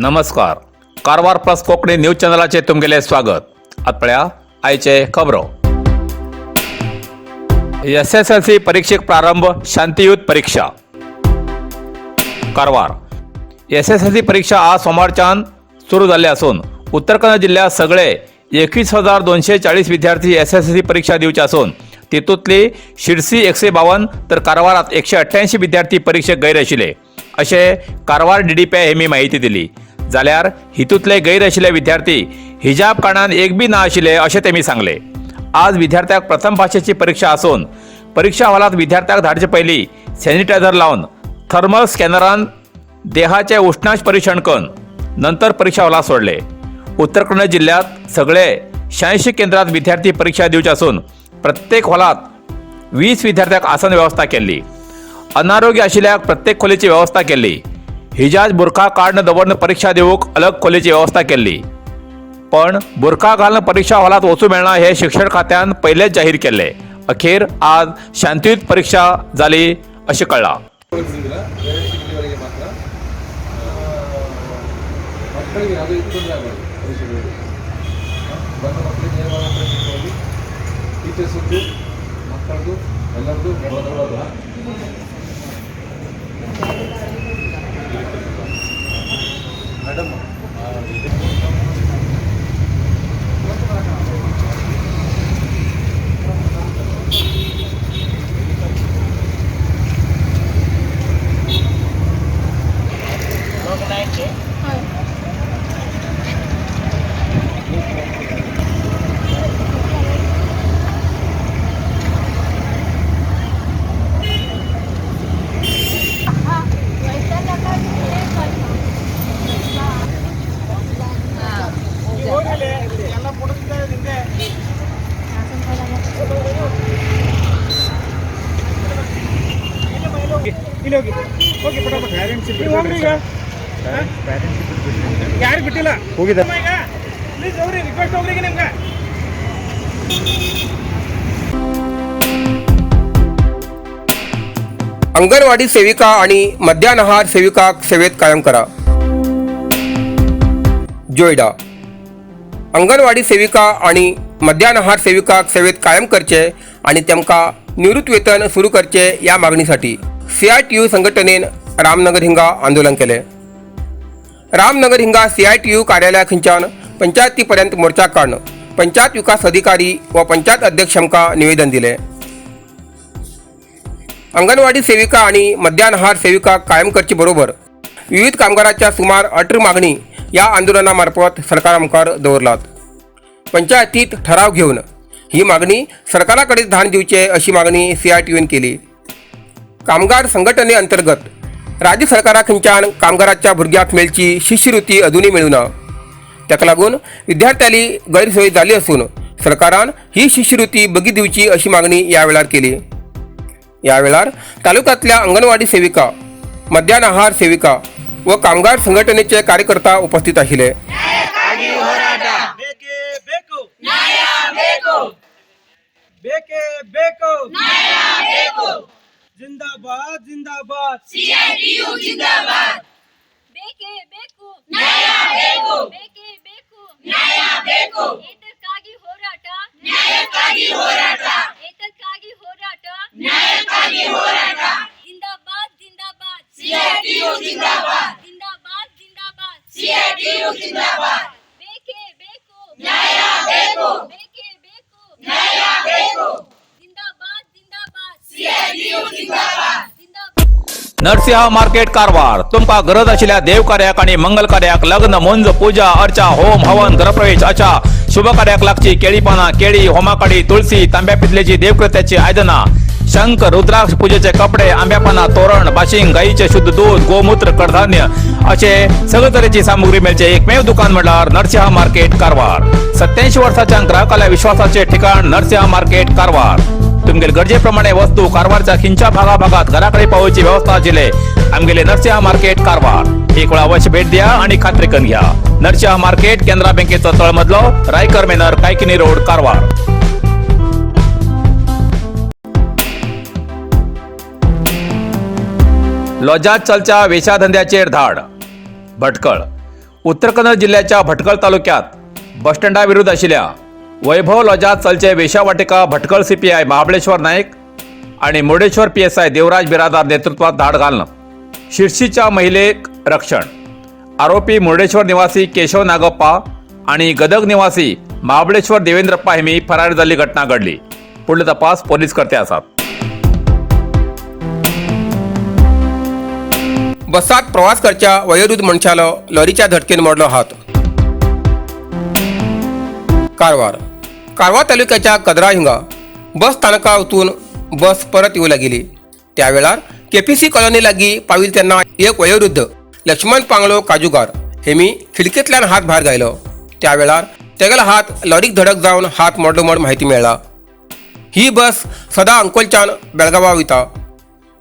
नमस्कार, Karwar plus Konkani news चॅनलाचेर तुमगेलें स्वागत. आतां पळया आयचे खबरो. एसएसएलसी परिक्षेक प्रारंभ, शांतीयुत परीक्षा. कारवार एसएसएलसी परीक्षा आज सोमारच्यान सुरू जाल्ली आसून उत्तर कन्नड जिल्ह्यात सगळे 21,240 विद्यार्थी एसएसएलसी परीक्षा दिवचे आसून तितूंतली शिरसी 152 तर कारवारात 188 विद्यार्थी परीक्षेक गैर आशिल्ले अशें कारवार डीडीपीआय हेमी माहिती दिली. जाल्यार हितूंतले गैर आशिल्ले विद्यार्थी हिजाब कारणान एक बी ना आशिल्ले अशें तेमी सांगले. आज विद्यार्थ्याक प्रथम भाशेची परीक्षा आसून परीक्षा हॉलात विद्यार्थ्याक धाडचे पयलीं सॅनिटायझर लावन, थर्मल स्कॅनरान देहाचे उष्णांश परीक्षण करून नंतर परीक्षा हॉलात सोडले. उत्तर कन्नड जिल्ह्यात सगळे 86 केंद्रात विद्यार्थी परीक्षा दिवचे असून प्रत्येक हॉलात 20 विद्यार्थ्याक आसन व्यवस्था केल्ली. अनारोग्य आशिल्ल्याक प्रत्येक खोलीची व्यवस्था केल्ली. हिजाब, बुरखा काडून दवरून परीक्षा दिवंक अलग खोलीची व्यवस्था केल्ली. पण बुरखा घालून परीक्षा हॉलात वचूं मेळना हे शिक्षण खात्यान पयलेच जाहीर केल्ले. अखेर आज शांतीयुत परीक्षा जाली अशें कळ्ळां. ಬಿಡುವುದಿಲ್ಲ. 2 ತಿಂಗಳವರೆಗೆ ಮಾತ್ರ. ಮಕ್ಕಳಿಗೆ ಯಾವುದೇ ತೊಂದರೆ ಆಗಬಾರ್ದು ಪರೀಕ್ಷೆಗಳಲ್ಲಿ. ಬಂದ ಮಕ್ಕಳಿಗೆ ನೇರವಾದ ಪ್ರಶ್ನೆಗಳಲ್ಲಿ ಟೀಚರ್ಸದ್ದು, ಮಕ್ಕಳದ್ದು, ಎಲ್ಲರದ್ದು ಭದ್ರವಾದ. ಮೇಡಮ್. ಇಲ್ಲಿ ಹೋಗಿ ಹೋಗಿ ಪಟಾಪಟ್ ನೀವು ಹೋಗ್ರಿ ಈಗ. ಯಾರು ಬಿಟ್ಟಿಲ್ಲ. ಹೋಗಿದೆ. ಈಗ ಪ್ಲೀಸ್ ಹೋಗ್ರಿ, ರಿಕ್ವೆಸ್ಟ್, ಹೋಗ್ರಿ ಈಗ ನಿಮ್ಗೆ. अंगणवाडी सेविका आणि मध्यान्हार सेविका सेवेत कायम करा. जोयडा अंगणवाडी सेविका आणि मध्यान्हार सेविका सेवेत कायम करचे आणि तेमकां निवृत्त वेतन सुरू करचे या मागणीसाठी सीआयटीयू संघटनेन रामनगर हिंगा आंदोलन केले. रामनगर हिंगा सीआयटीयू कार्यालया खंयच्यान पंचायतीपर्यंत मोर्चा काडून पंचायत विकास अधिकारी व पंचायत अध्यक्ष हांकां निवेदन दिले. अंगणवाडी सेविका आणि मध्यान्हार सेविका कायम करचे बरोबर विविध कामगाराच्या सुमार 18 मागणी या आंदोलनामार्फत सरकारा मुखार दवरलात. पंचायतीत ठराव घेऊन ही मागणी सरकाराकडे धाडून दिवचे अशी मागणी सीआयटीयून केली. कामगार संघटनेअंतर्गत राज्य सरकारा खंयच्यान कामगाराच्या भुरग्याक मेळची शिश्यवृत्ती अजूनय मेळूना. ताका लागून विद्यार्थ्यांली गैरसोय जाली असून सरकारान ही शिश्यवृत्ती बेगीन दिवची अशी मागणी या वेळार केली. या वेळार तालुक्यातल्या अंगणवाडी सेविका, मध्यान्ह आहार सेविका व कामगार संघटनेचे कार्यकर्ता उपस्थित आशिल्ले. ಬೇಕೇ ಬೇಕು ನ್ಯಾಯ ಬೇಕು, ಬೇಕೇ ಬೇಕು ನ್ಯಾಯ ಬೇಕು. ಜಿಂದಾಬಾದ್, ಜಿಂದಾಬಾದ್. ಬೇಕೇ ಬೇಕು ನ್ಯಾಯ ಬೇಕು, ಬೇಕೇ ಬೇಕು ನ್ಯಾಯ ಬೇಕು. ಏತಕ್ಕಾಗಿ ಹೋರಾಟ? ನ್ಯಾಯಕ್ಕಾಗಿ ಹೋರಾಟ. ಏತಕ್ಕಾಗಿ ಹೋರಾಟ? ನ್ಯಾಯಕ್ಕಾಗಿ ಹೋರಾಟ. ಜಿಂದಾಬಾದ್, ಜಿಂದಾಬಾದ್, ಸಿಐಟಿಯು ಜಿಂದಾಬಾದ್. ಜಿಂದಾಬಾದ್, ಜಿಂದಾಬಾದ್, ಸಿಐಟಿಯು ಜಿಂದಾಬಾದ್. ಬೇಕೇ ಬೇಕು ನ್ಯಾಯ ಬೇಕು, ಬೇಕೇ ಬೇಕು ನ್ಯಾಯ ಬೇಕು. ಜಿಂದಾಬಾದ್, ಜಿಂದಾಬಾದ್, ಸಿಐಟಿಯು ಜಿಂದಾಬಾದ್, ಜಿಂದಾಬಾದ್. नरसिंह मार्केट कारवार. तुमकां गरज आशिल्ल्या देवकार्याक आणि मंगल कार्याक, लग्न, मुंज, पूजा अर्चा, होम हवन, गृहप्रवेश अशा शुभ कार्याक लागची केळी पानां, केळी, होमाकाडी, तुळसी, तांब्या पितलेची देवकृत्याची आयदनां, शंख, रुद्राक्ष, पूजेचे कपडे, आंब्या पानां, तोरण, बाशिंग, गाईचे शुद्ध दूध, गोमूत्र, कडधान्य असे सगळे तरेची सामुग्री मेळचे एकमेव दुकान म्हणल्यार नरसिंह मार्केट कारवार. 87 वर्साच्या ग्राहकाला विश्वासाचे ठिकाण नरसिंह मार्केट कारवार. तुमगेले गरजेप्रमाणे वस्तू कारवारच्या खिंच्या भागाभागात घराकडे पावोवची व्यवस्था आशिल्ले आमगेले नरसिंह मार्केट कारवार. एक वेळा अवश्य भेट द्या आणि खात्री करून घ्या. नरसिंह मार्केट, केनरा बँकेचो तळमजलो, रायकर मेनर, कायकिनी रोड, कारवार. लॉजात चलच्या वेशाधंद्याचेर धाड. भटकळ. उत्तर कन्नड जिल्ल्याच्या भटकळ तालुक्यात बसस्टँडा विरुद्ध आशिल्ल्या वैभव लॉजात चलचे वेशावाटिका भटकळ सीपीआय महाबळेश्वर नाईक आणि मुर्डेश्वर पीएसआय देवराज बिरादार नेतृत्वात धाड घालणं शिर्शीच्या महिलेक रक्षण. आरोपी मुर्डेश्वर निवासी केशव नागप्पा आणि गदग निवासी महाबळेश्वर देवेंद्रप्पा हेमी फरार जाल्ली घटना घडली. पुढले तपास पोलीस करते आसात. बसात प्रवास करच्या वयोवृद्ध मनशालो लॉरीच्या धडकेन मोडलो हात. कारवार कारवार तालुक्याच्या कदरा हिंगा बस स्थानका वचून बस परत येऊ लागिली. त्या वेळार केपीसी कॉलनी लागी पाविल तेन्ना एक वयोवृद्ध लक्ष्मण पांगलो काजूगार हेमी खिडकेंतल्यान हात भायर घायलो. त्या वेळार तेगेलो हात लॉरीक धडक जावन हात मोडलो म्हण म्हायती मेळ्ळा. ही बस सदा अंकोलच्यान बेळगांवा वयता.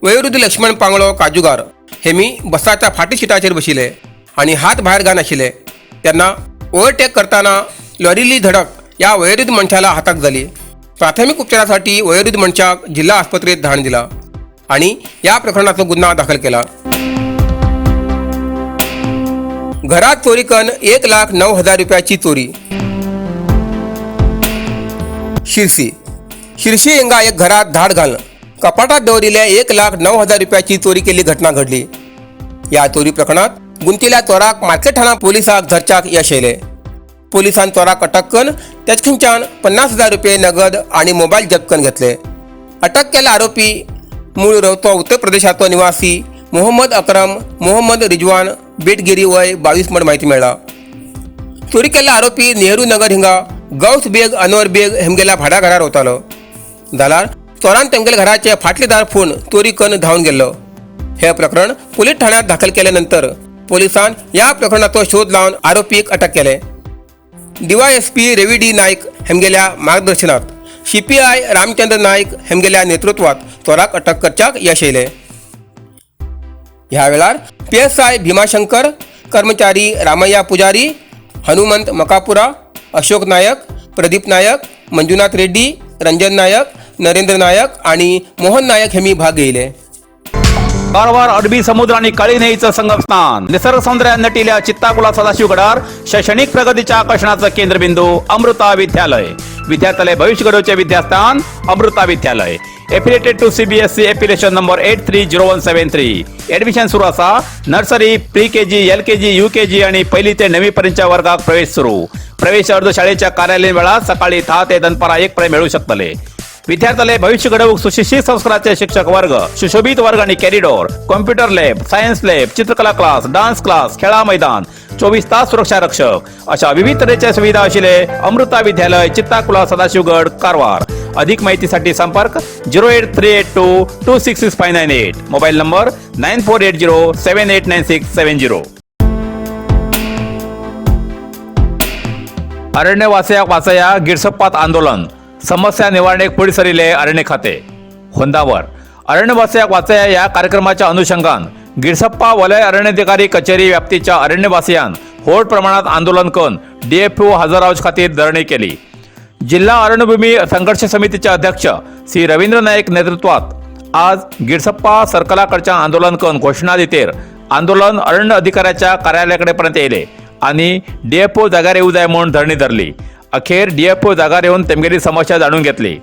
वयोवृद्ध लक्ष्मण पांगळो काजूगार हेमी बसाच्या फाटी सिटाचेर बशिल्ले आनी हात भायर घालनाशिल्ले तेन्ना ओव्हरटेक करताना लॉरीली धडक ह्या वयोवृद्ध मनशाला हाताक जाली. प्राथमिक उपचारासाठी वयोवृद्ध मनशाक जिल्हा आस्पत्रेत धाडून दिला आनी ह्या प्रकरणाचो गुन्यांव दाखल केला. घरात चोरी करून 1,09,000 रुपयाची चोरी. शिरसी शिरशी हिंगा एक घरात धाड घालून कपाटात दवरिल्ल्या 1,09,000 रुपयाची चोरी केल्ली घटना घडली. ह्या चोरी प्रकरणात गुंतिल्या चोराक मार्केट ठाणा पोलिसाक धरच्याक यश येयलें. पोलिसान चोराक अटक करून तेच खंयच्यान 50,000 रुपये नगद आणि मोबायल जप्त करून घेतले. अटक केल्ले आरोपी मूळ रवतो उत्तर प्रदेशाचो निवासी मोहम्मद अक्रम मोहम्मद रिजवान बेटगिरी वय 22 म्हण म्हायती मेळ्ळा. चोरी केल्लो आरोपी नेहरू नगर हिंगा गौस बेग अनवर बेग हेमगेल्या भाड्या घरार वतालो. जाल्यार चोरान तेमगेल्या घराचे फाटले दार फोडून चोरी करून धांवन गेल्लो. हे प्रकरण पोलीस ठाण्यात दाखल केल्या नंतर पोलिसान ह्या प्रकरणाचो शोध लावन आरोपीक अटक केले. डीवायएसपी रवी डी नाईक हेमगेल्या मार्गदर्शनात सीपीआय रामचंद्र नाईक हेमगेल्या नेतृत्वात चोराक अटक करच्याक यश येयलें. ह्या वेळार पीएसआय भीमाशंकर, कर्मचारी रामय्या पुजारी, हनुमंत मकापुरा, अशोक नायक, प्रदीप नायक, मंजुनाथ रेड्डी, रंजन नायक, नरेंद्र नायक आणि मोहन नायक हेमी भाग घेयले. कारवार अरबी समुद्र आणि काळी न्हंयेचं संगमस्थान, निसर्ग सौंदर्यान नटिल्या चित्ताकुला सदाशिवगडार शैक्षणिक प्रगतीच्या आकर्षणाचं केंद्रबिंदू अमृता विद्यालय. विद्यार्थ्यालय भविष्य घडवचे विद्यास्थान अमृता विद्यालय. Affiliated to CBSE, affiliation number 830173. Admission सुरू असा. Nursery, pre KG, LKG, UKG आणि पहिली ते नववी पर्यंतच्या वर्गात प्रवेश सुरू. प्रवेश अर्ज शाळेच्या कार्यालयीन वेळात सकाळी 10 ते दनपारा 1 पर्यंत मिळू शकतले. विद्यार्थ्याले भविष्य घडवूक सुशिक्षित संस्काराचे शिक्षक वर्ग, सुशोभित वर्ग आणि corridor, computer lab, science lab, चित्रकला क्लास, डान्स क्लास, खेळा मैदान, 24 तास सुरक्षा रक्षक अशा विविध तऱ्हेच्या सुविधा असलेले अमृता विद्यालय, चित्ताकुला, सदाशिवगड, कारवार. अधिक माहितीसाठी संपर्क 08382266598, mobile number 9480789670. अरण्यवासियाक वाचया गिरसप्पात आंदोलन, समस्या निवारणेक फुडें सरिल्ले अरण्य खाते. होंदावर अरण्यवासियाक वाचया या कार्यक्रमाच्या अनुषंगान गिरसप्पा वलय अरण्याधिकारी कचेरी व्याप्तीच्या अरण्यवासियान व्हड प्रमाणात आंदोलन करून डीएफओ हजर रावचे खातीर धरणी केली. जिल्हा अरण्यभूमी संघर्ष समितीचे अध्यक्ष श्री रवींद्र नाईक नेतृत्वात आज गिरसप्पा सर्कलाकडच्या आंदोलन करून घोषणा दितेर आंदोलन अरण्य अधिकाऱ्याच्या कार्यालयाकडे पर्यंत येयले आणि डीएफओ जाग्यार येऊ जाय म्हूण धरणी धरली. अखेर डीएफओ जाग्यार येवन तेमगेली समस्या जाणून घेतली.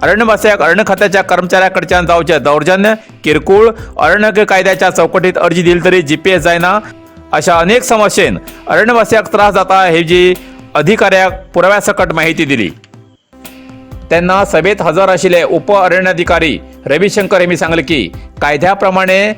अरण्यवासियाक अरण्य खात्याच्या कर्मचाऱ्याकडच्यान जावचे दौर्जन्य, किरकोळ, अरण्य कायद्याच्या चौकटीत अर्जी दिली तरी जीपीएस जायना अशा अनेक समस्येन अरण्यवासियाक त्रास जाता हेजी अधिकाऱ्याक पुराव्यासकट माहिती दिली. त्यांना सभेत हजर आशिल्ले उप अरण्याधिकारी रविशंकर यांनी सांगले की कायद्या प्रमाणे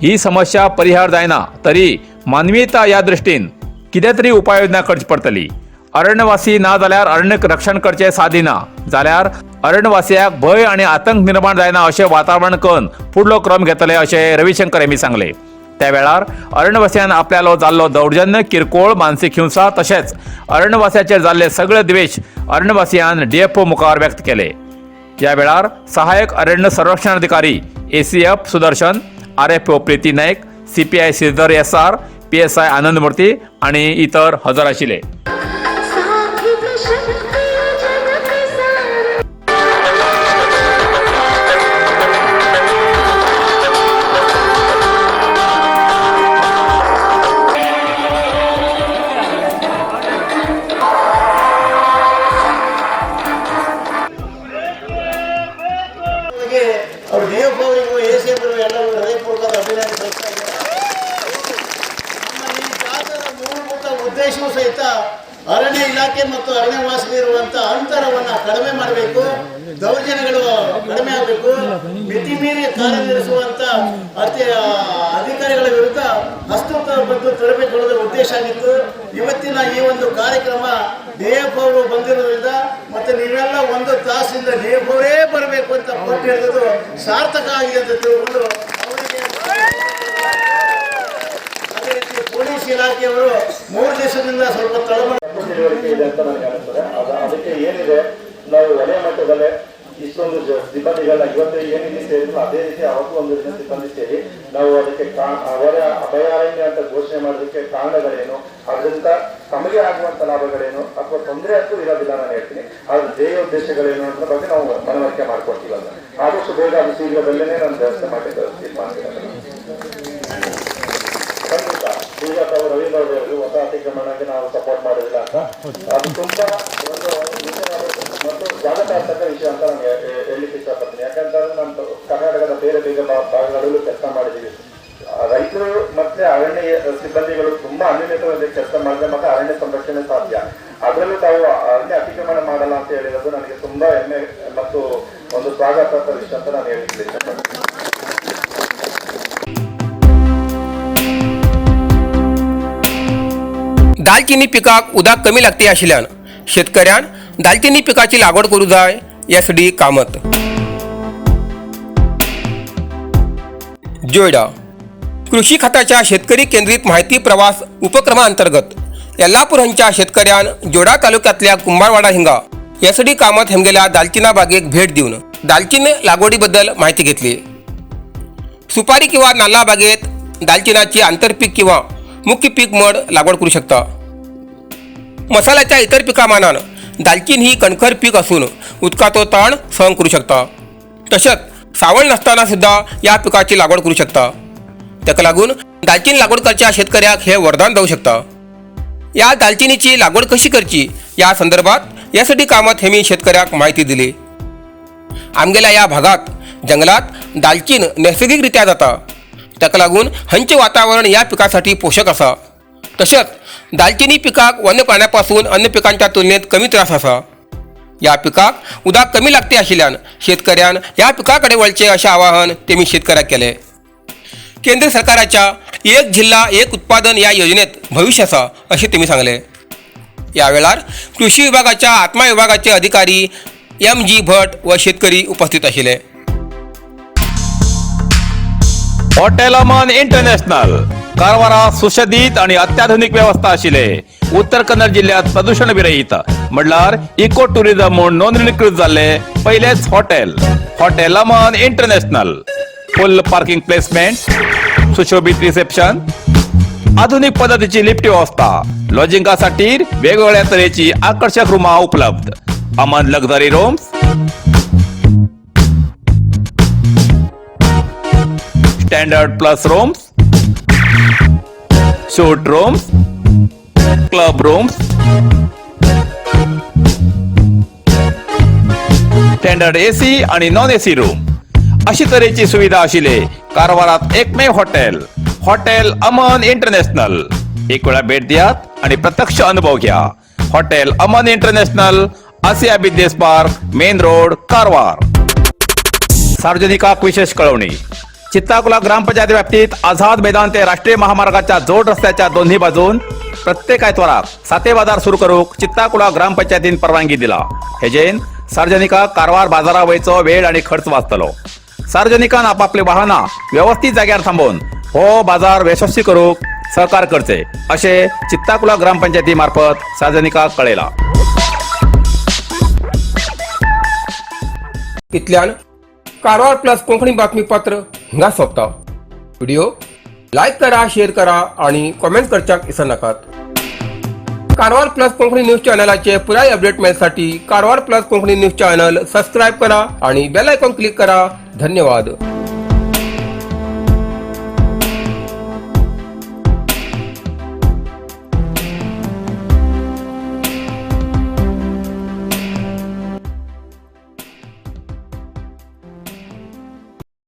ही समस्या परिहार जायना तरी मानवीयता ह्या दृष्टीन कितें तरी उपाययोजना करची पडटली. अरण्यवासी ना जाल्यार अरण्य रक्षण करचें सादी ना जाल्यार अरण्यवासियाक भंय आनी आतंक निर्माण जायना अशें वातावरण करून फुडलो क्रम घेतले अशें रविशंकर यांनी सांगले. त्या वेळार अरण्यवासियान आपल्यालो जाल्लो दौर्जन्य, किरकोळ मानसीक हिंसा तशेंच अरण्यवासियाचेर जाल्ले सगळे द्वेश अरण्यवासियान डीएफओ मुखार व्यक्त केले. या वेळार सहाय्यक अरण्य संरक्षण अधिकारी ACF Sudarshan, RFO Preeti Naik, CPI Shridhar SR, PSI Anandamurthy आणि इतर हजर आशिल्ले. साधित शक्ति जगत सार. ಅರಣ್ಯ ಇಲಾಖೆ ಮತ್ತು ಅರಣ್ಯವಾಸಿಗಳಿರುವಂಥ ಅಂತರವನ್ನು ಕಡಿಮೆ ಮಾಡಬೇಕು, ದೌರ್ಜನ್ಯಗಳು ಕಡಿಮೆ ಆಗಬೇಕು, ಮಿತಿ ಮೀರಿ ಕಾರ್ಯನಿರ್ವಹಿಸುವಂಥ ಅಧಿಕಾರಿಗಳ ವಿರುದ್ಧ ಹಸ್ತಕ್ಷೇಪ ತರಬೇಕು ಅನ್ನೋದು ಉದ್ದೇಶ ಆಗಿತ್ತು. ಇವತ್ತಿನ ಈ ಒಂದು ಕಾರ್ಯಕ್ರಮ ಡಿಎಫ್ ಅವರು ಬಂದಿರೋದ್ರಿಂದ ಮತ್ತು ನೀವೆಲ್ಲ ಒಂದು ತಾಸಿಂದ ಡಿಎಫ್ ಅವರೇ ಬರಬೇಕು ಅಂತ ಪಟ್ಟು ಹಿಡಿದು ಸಾರ್ಥಕ ಆಗಿದೆ ಅಂತ ತಿಳ್ಕೊಂಡು ಅವರಿಗೆ, ಅದೇ ರೀತಿ ಪೊಲೀಸ್ ಇಲಾಖೆಯವರು 3 ದಿವಸದಿಂದ ಸ್ವಲ್ಪ ತಳಮಳ ತಿಳುವಳಿಕೆ ಇದೆ ಅಂತ ನನಗೆ ಅನಿಸ್ತದೆ. ಅದಕ್ಕೆ ಏನಿದೆ, ನಾವು ವಲಯ ಮಟ್ಟದಲ್ಲೇ ಇಷ್ಟೊಂದು ಸಿಬ್ಬಂದಿಗಳನ್ನ ಇವತ್ತು ಏನಿದೆ ಸೇರಿದ್ರು ಅದೇ ರೀತಿ ಅವತ್ತು ಒಂದು ದಿನ ಸಿಬ್ಬಂದಿ ಸೇರಿ ನಾವು ಅದಕ್ಕೆ ಅವರ ಅಭಯಾರಣ್ಯ ಅಂತ ಘೋಷಣೆ ಮಾಡೋದಕ್ಕೆ ಕಾರಣಗಳೇನು, ಅದರಿಂದ ತಮಗೆ ಆಗುವಂತ ಲಾಭಗಳೇನು ಅಥವಾ ತೊಂದರೆ ಅಂತೂ ಇರೋದಿಲ್ಲ ನಾನು ಹೇಳ್ತೀನಿ, ಅದ್ರ ಧ್ಯೇಯ ಉದ್ದೇಶಗಳೇನು ಅನ್ನೋದ್ರ ಬಗ್ಗೆ ನಾವು ಮನವರಿಕೆ ಮಾಡ್ಕೊಡ್ತೀವಿ ಅಂತ. ಆದಷ್ಟು ಬೇಗ ಅದು ಶೀಘ್ರದಲ್ಲೇ ನಾನು ವ್ಯವಸ್ಥೆ ಮಾಡಿ ತೀರ್ಮಾನ. ಖಂಡಿತ ಈಗ ತಾವು ರವೀಂದ್ರ ಅವರು ಹೊಸ ಅತಿಕ್ರಮಣಕ್ಕೆ ನಾವು ಸಪೋರ್ಟ್ ಮಾಡೋದಿಲ್ಲ ಅಂತ, ಅದು ತುಂಬಾ ಒಂದು ಮತ್ತು ಸ್ವಾಗತಾರ್ಥಕ ವಿಷಯ ಅಂತ ನಾನು ಹೇಳಲಿಕ್ಕೆ ಇಷ್ಟಪಡ್ತೀನಿ. ಯಾಕಂತಂದ್ರೆ ನಾನು ಕರ್ನಾಟಕದ ಬೇರೆ ಬೇರೆ ಭಾಗಗಳಲ್ಲೂ ಕೆಲಸ ಮಾಡಿದ್ದೀವಿ. ರೈತರು ಮತ್ತೆ ಅರಣ್ಯ ಸಿಬ್ಬಂದಿಗಳು ತುಂಬಾ ಅನ್ಯೋನ್ಯತವಾಗಿ ಕೆಲಸ ಮಾಡಿದ್ರೆ ಮತ್ತೆ ಅರಣ್ಯ ಸಂರಕ್ಷಣೆ ಸಾಧ್ಯ. ಅದರಲ್ಲೂ ತಾವು ಅರಣ್ಯ ಅತಿಕ್ರಮಣ ಮಾಡಲ್ಲ ಅಂತ ಹೇಳಿರೋದು ನನಗೆ ತುಂಬಾ ಹೆಮ್ಮೆ ಮತ್ತು ಒಂದು ಸ್ವಾಗತಾರ್ಥ ವಿಷಯ ಅಂತ ನಾನು ಹೇಳಲಿಕ್ಕೆ ಇಷ್ಟಪಡ್ತೀನಿ. दालचिनी पिकाक उदक कमी लागते आशिल्ल्यान शेतकऱ्यान दालचिनी पिकाची लागवड करूं जाय. एस.डी. कामत. जोयडा कृषी खात्याच्या शेतकरी केंद्रित माहिती प्रवास उपक्रमाअंतर्गत येल्लापूर हांच्या शेतकऱ्यान जोडा तालुक्यातल्या कुंभारवाडा हिंगा एस.डी. कामत हेमगेल्या दालचिना बागेक भेट दिवन दालचिन लागवडीबद्दल माहिती घेतली. सुपारी किंवा नाल्ला बागेत दालचिनाची आंतरपीक किंवा मुख्य पीक म्हण लागवड करू शकता. मसाल्याच्या इतर पिकामानान दालचीन ही कणखर पीक असून उदकाचो ताण सहन करू शकता. तशेंच सावळ नासतना सुद्धा या पिकाची लागवड करू शकता. ताका लागून दालचीन लागवड करच्या शेतकऱ्याक हे वरदान जावं शकता. या दालचिनीची लागवड कशी करची या संदर्भात एस.डी. कामत हेमी शेतकऱ्याक माहिती दिली. आमगेल्या या भागात जंगलात दालचीन नैसर्गिकरित्या जाता, ताका लागून हंचे वातावरण या पिकासाठी पोषक आसा. तशेंच दालचिनी पिकाक वन्य प्राण्यापासून अन्य पिकांच्या तुलनेत कमी त्रास आसा. या पिकाक उदक कमी लागते आशिल्ल्यान शेतकऱ्यान ह्या पिकाकडे वळचे अशें आवाहन तेमी शेतकऱ्याक केलें. केंद्र सरकाराच्या एक जिल्हा एक उत्पादन या योजनेत भविष्य आसा अशें तेमी सांगलें. या वेळार कृषी विभागाच्या आत्मा विभागाचे अधिकारी एम.जी. भट व शेतकरी उपस्थित आशिल्ले. हॉटेल अमन इंटरनॅशनल कारवारा सुशदित आणि अत्याधुनिक व्यवस्था आशिल्ले उत्तर कन्नड जिल्ह्यात प्रदूषण विरहित म्हणल्यार इको टुरिझम म्हूण नोंदणीकृत जाल्ले पयलेच hotel hotel Aman international. Full parking placement, सुशोभित रिसेप्शन, आधुनिक पद्धतीची लिफ्ट व्यवस्था, लॉजिंगासाठी वेगवेगळ्या तरेची आकर्षक रूमा उपलब्ध. Aman luxury rooms, standard plus rooms, suite rooms, club rooms, standard AC आणि नॉन एसी रूम अशी तरेची सुविधा आशिल्ले कारवारात एकमेव हॉटेल हॉटेल अमन इंटरनॅशनल. एक वेळा भेट दियात आणि प्रत्यक्ष अनुभव घ्या. Hotel Aman international, Asia business park, main road, Karwar. सार्वजनिकाक विशेष कळवणी. चित्ताकुला ग्रामपंचायत व्याप्तीत आझाद मैदान ते राष्ट्रीय महामार्गाच्या जोड रस्त्याच्या दोन्ही बाजून प्रत्येक आयतवाराक साते बाजार सुरू करूक चित्ताकुला ग्रामपंचायतीन परवानगी दिला. हेजेन सार्वजनिकाक कारवार बाजारा वयचो वेळ आणि खर्च वाचतलो. सार्वजनिकान आपापली वाहनां व्यवस्थित जाग्यार थांबोवन हो बाजार यशस्वी करूक सहकार करचे अशें चित्ताकुला ग्रामपंचायती मार्फत सार्वजनिकाक कळयला. इतल्यान कारवार प्लस कोंकणी बातमीपत्र हिंगा सोंपता. व्हिडिओ लायक करा, शेअर करा आणि कॉमेंट करच्याक विसरनाकात. कारवार प्लस कोंकणी न्यूज चॅनलाचे पुराय update मेळसाठी Karwar plus Konkani news channel subscribe करा आणि बेल आयकॉन क्लिक करा. धन्यवाद.